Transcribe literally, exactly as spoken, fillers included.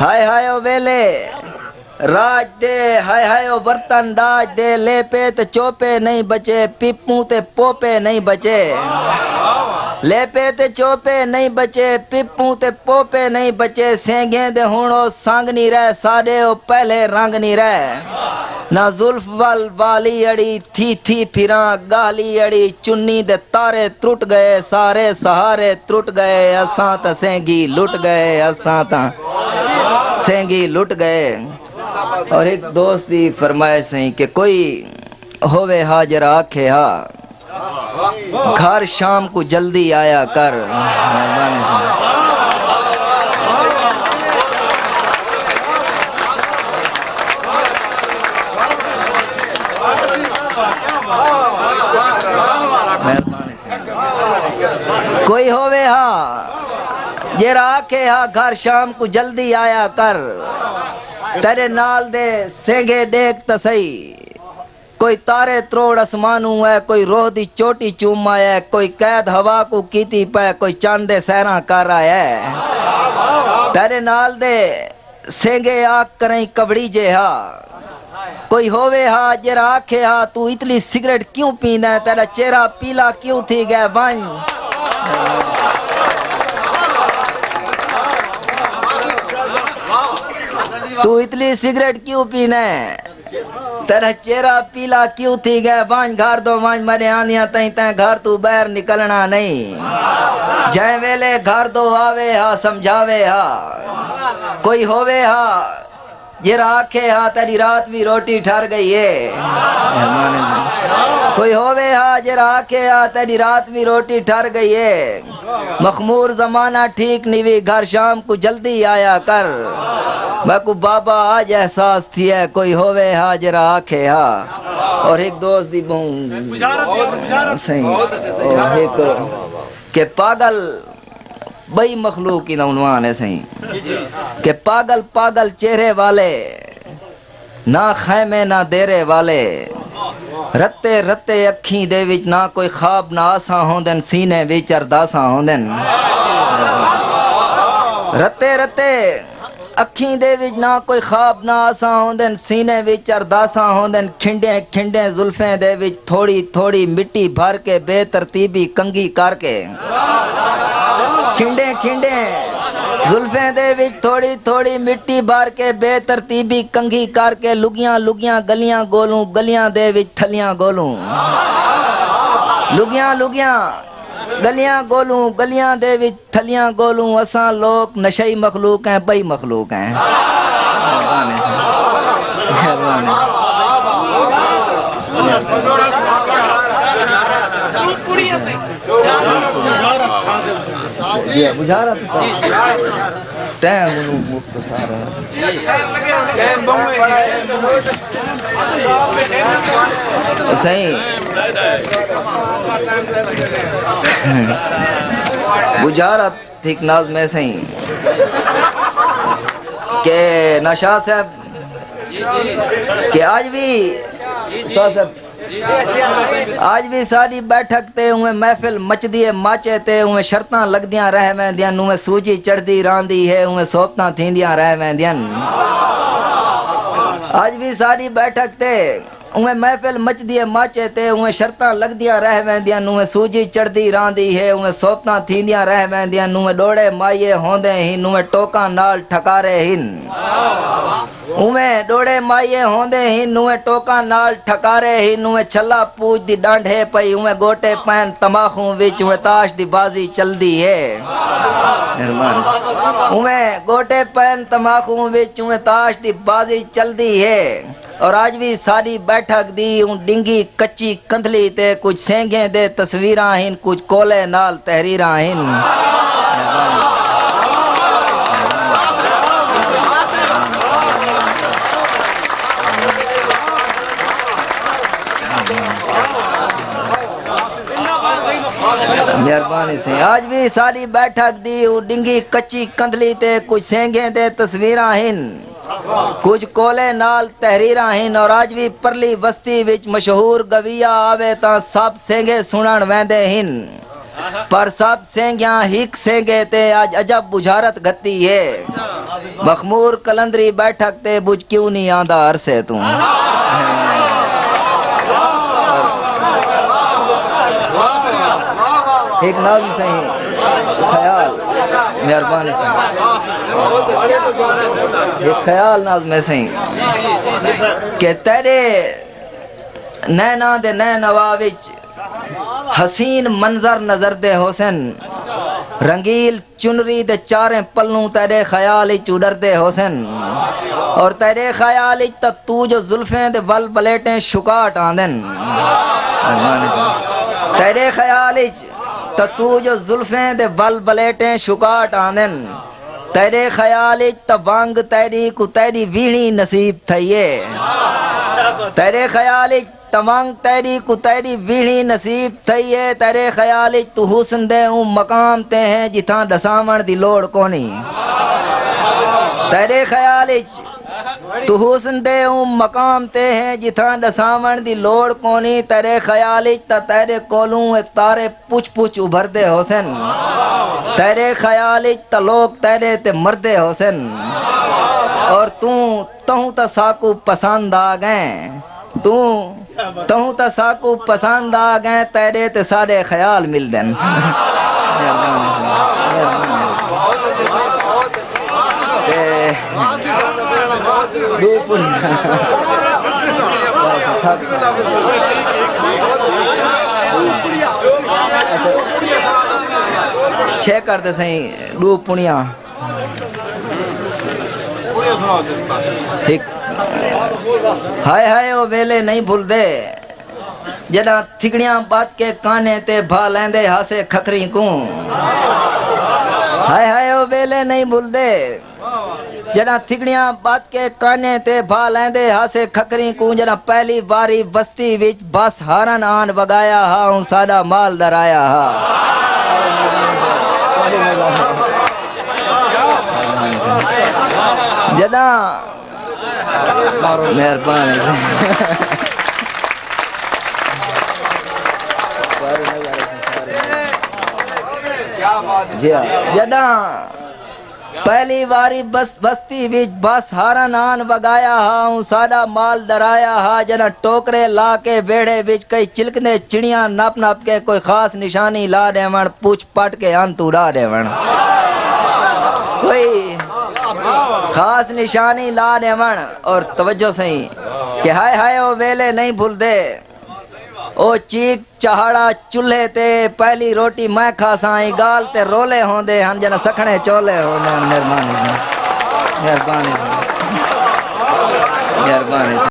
ہائے ہائے او ویلے راج دے، ہائے ہائے او برتن ڈاج دے، لیپے تے چوپے نہیں بچے، پیپوں تے پوپے نہیں بچے۔ لیپے تے چوپے نہیں بچے، پیپوں تے پوپے نہیں بچے، سینگیں دے ہن او سنگ نہیں رہ، ساڈے او پہلے رنگ نہیں رہ۔ نہ زلف ول والی اڑی تھی تھی پھراں، گالی اڑی چنی دے تارے ترٹ گئے، سارے سہارے ترٹ گئے، اساں تاں سینگی لٹ گئے، اساں تاں سینگی لٹ گئے۔ اور ایک دوست دی فرمائش سئیں کہ کوئی ہووے ہا جرا آکھے ہا، گھر شام کو جلدی آیا کر۔ مہربانی سئیں۔ مہربانی سئیں۔ کوئی ہووے ہا جیرا آکھے ہا، گھر شام کو جلدی آیا کر، تیرے نال دے سینگے ڈیکھ تاں سہی۔ کوئی تارے تروڑ اسمانوں ہے، کوئی روہ دی چوٹی چوم آیا ہے، کوئی قید ہوا کو کیتی پے، کوئی چن دے سیراں کر آیا ہے۔ تیرے نال دے سینگے آکھ کریں کبڑی جے ہا۔ کوئی ہووے ہا جیرا آکھے ہا، تو اتلی سگریٹ کیوں پیندا ہے، تیرا چہرہ پیلا کیوں تھی گیا، ونج۔ تو اتلی سگریٹ کیوں پیندا ہے؟ تیرا چہرہ پیلا کیوں تھی گئے؟ ونج گھر دو ونج، میݙے آندیاں تئیں تیں گھر توں ٻاہر نکلݨا نئیں۔ جئیں ویلے گھر دو آوے ہا، سمجھاوے ہا، کوئی ہووے ہا جیرا آکھے ہا تیݙی رات وی روٹی ٹھر ڳئی ہے۔ مہربانی۔ کوئی ہووے ہا جیرا آکھے ہا تیݙی رات وی روٹی ٹھر ڳئی ہے۔ مخمور زمانہ ٹھیک نیوی، گھر شام کو جلدی آیا کر۔ میکوں بابا آج احساس تھیا، کوئی ہووے ہا جیرا آکھے ہا۔ اور ایک دوست دی بہوں سئیں، او ایک کہ پاگل ٻئی مخلوق ایندا عنوان ہے سئیں، کہ پاگل پاگل چہرے والے، نہ خیمے نہ دیرے والے۔ رتے رتے اکھیں دے وچ نہ کوئی خواب نہ آساں ہوندن، سینے وچ ارداساں ہوندن۔ رتے رتے اکھیں دے وچ نہ کوئی خواب نہ آساں ہوندن، سینے وچ ارداساں ہوندن۔ کھنڈیں کھنڈیں زلفیں دے وچ تھوڑی تھوڑی مٹی بھر کے بے ترتیبی کنگھی کر کے، کھنڈیں کھنڈیں زلفیں دے وچ تھوڑی تھوڑی مٹی بھر کے بے ترتیبی کنگھی کر کے، لڳیاں لڳیاں ڳلیاں ڳولوں، ڳلیاں دے وچ تھلیاں ڳولوں۔ لڳیاں لڳیاں ڳلیاں ڳولوں، ڳلیاں دے وچ تھلیاں ڳولوں۔ اساں لوک نشئی مخلوق ہیں، ٻئی مخلوق ہیں۔ مہربانی سئیں۔ مہربانی۔ جی، بجھارت ٹائم انہوں مختصر ہے۔ سئیں، بجھارت ہک نظم ہے سئیں، کہ نوشاد صاحب، کہ اج وی، استاد صاحب، اج وی ساری بیٹھک تے اوویں محفل مچدی ہے، ماچے تے اوویں شرطاں لڳدیاں رہ ویندین، اوویں سوجی چڑھدی راہندی ہے، اوویں صحبتاں تھیندیاں رہ ویندین۔ اج وی ساری بیٹھک تے اوویں محفل مچدی ہے، ماچے تے اوویں شرطاں لڳدیاں رہ ویندین، اوویں سوجی چڑھدی راہندی ہے، اوویں صحبتاں تھیندیاں رہ ویندین، اوویں ݙوڑے مائیے ہوندے ہن، اوویں ٹوکاں نال ٹھکارے ہن۔ اوویں ݙوڑے مائیے ہوندے ہن، اوویں ٹوکاں نال ٹھکارے ہن، اوویں چھلا پوج دی ݙانڈھ ہے پئی، اوویں ڳوٹے پئن تماخوں وچ، اوویں تاش دی بازی چلدی ہے۔ مہربانی۔ اوویں ڳوٹے پئن تماخوں وچ، اوویں تاش دی بازی چلدی ہے۔ اور اج وی ساݙی بیٹھک دی اوں ݙنگھی کچی کندھلی تے کجھ سینگھیں دے تصویراں ہن، کجھ کولے نال تحریراں ہن۔ مہربانی سئیں۔ اج وی ساݙی بیٹھک دی اوں ݙنگھی کچی کندھلی تے کجھ سینگھیں دے تصویراں ہن۔ کجھ کولے نال تحریراں ہن اور اج وی پرلی وستی وچ مشہور گویا آوے تاں سب سینگھے سݨݨ ویندے ہن۔ پر سب سینگیاں ہک سینگے تے اج عجب بجھارت گھتی ہے۔ مخمور قلندری بیٹھک تے بج کیوں نہیں آندا عرصے توں؟ ہک نظم سائیں، خیال، مہربانی سائیں۔ ہک خیال نظم ہے سائیں کہ تیرے نیناں دے نینوا وچ حسین منظر نظردے ہوسن، رنگیل چنری دے چاریں پلوں تیرے خیال اچ اڈردے ہوسن، اور تیرے خیال اچ تاں تو جو زلفیں دے ول بلیٹیں شکاٹ آندن۔ تیرے خیال اچ تاں تو جو زلفیں دے ول بلیٹیں شکاٹ آندن۔ تیرے خیال اچ تاں ونگ تیری کوں تیری ویہݨی نصیب تھئی اے۔ تیرے خیال اچ تاں ونگ تیری کوں تیری ویہݨی نصیب تھئی اے۔ تیرے خیال اچ توں حسن دے اوں مقام تے ہیں جتھاں ݙساوݨ دی لوڑ کونی۔ تیرے خیال اچ توں حسن دے اوں مقام تے ہیں جتھاں ݙساوݨ دی لوڑ کونی۔ تیرے خیال اچ تاں تیرے کولوں اے تارے پچھ پچھ ابھردے ہوسن۔ تیرے خیال اچ تاں لوک تیرے تے مردے ہوسن۔ اور توں، تہوں تاں ساکوں پسند آ ڳئیں۔ توں، تہوں تاں ساکوں پسند آ ڳئیں، تیرے تے ساݙے خیال ملدن۔ مہربانی سائیں، مہربانی۔ تے ݙو پوݨیاں۔ چھ کر تے سائیں، ݙو پوݨیاں۔ ہک۔ ہائے ہائے او ویلے نہیں بھلدے، جݙاں تھڳڑیاں ٻدھ کے کانے تے بھا لیندے ہاسے کھکھریں کوں۔ ہائے ہائے او ویلے نہیں بھلدے، جݙاں تھڳڑیاں ٻدھ کے کانے تے بھا لیندے ہاسے کھکھریں کوں۔ جݙاں پہلی واری وستی وچ بس ہارن آن وڳایا ہا، اوں ساݙا مال ݙرایا ہا۔ جݙاں، مہربانی۔ جی ہاں۔ جݙاں پہلی واری بس، بستی وچ بس ہارن آن وڳایا ہا، اوں ساݙا مال ݙرایا ہا۔ جݙاں ٹوکرے لا کے ویڑھے وچ کئی چلکندے چڑیاں نپ نپ کے کوئی خاص نشانی لا ݙیوݨ، پچھ پٹ کے ان توں اݙا ݙیوݨ۔ کوئی خاص نشانی لا ݙیوݨ۔ اور توجہ سئیں کہ ہائے ہائے او ویلے نہیں بھلدے۔ او چیک چہاڑا چولھے تے پہلی روٹی میں کھاساں، ایں ڳالھ تے رولے ہوندے ہن، جݙاں سکھݨے چولے ہوندے ہن۔ مہربانی سئیں۔ مہربانی سئیں۔ مہربانی سئیں۔